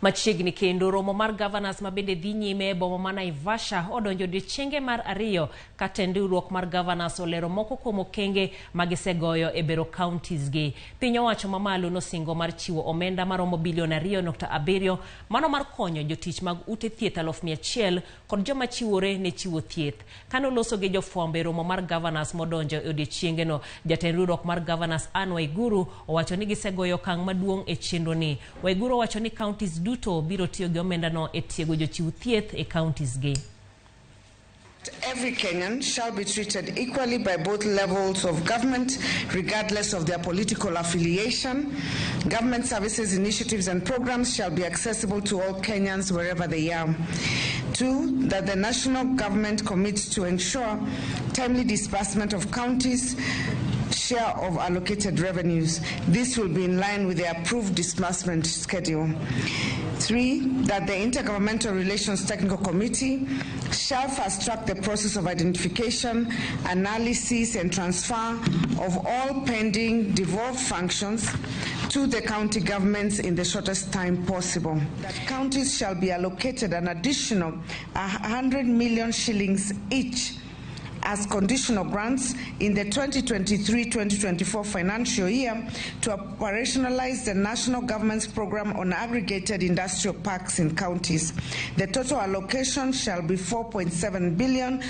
Machiegni kendo romo mar governors ma bende dhi nyime e boma ma Naivasha odonjo odiechienge mar ariyo ka tend riwruok mar governors olero moko kuom okenge ma gisegoyo e bero counties gi. Piny owacho mamalo nosingo mar chiwo omenda maromo bilion 2.7 mano mar konyo jotich mag ute thieth 100,000 kod joma chiwore ne chiwo thieth. Kane oloso gi jofwambo e romo mar governors modonjo e odiechiengeno, jatend riwruok mar governors Anne Waiguru owacho ni gisegoyo okang' maduong' e chenro ni. Waiguru owacho ni counties duto biro tiyo gi omendano e tiego jochiw thieth e counties gi. Every Kenyan shall be treated equally by both levels of government, regardless of their political affiliation. Government services, initiatives, and programs shall be accessible to all Kenyans wherever they are. Two, that the national government commits to ensure timely disbursement of counties' share of allocated revenues. This will be in line with the approved disbursement schedule. Three, that the Intergovernmental Relations Technical Committee shall fast track the process of identification, analysis, and transfer of all pending devolved functions to the county governments in the shortest time possible. That counties shall be allocated an additional 100 million shillings each as conditional grants in the 2023-2024 financial year to operationalize the national government's program on aggregated industrial parks in counties. The total allocation shall be 4.7 billion.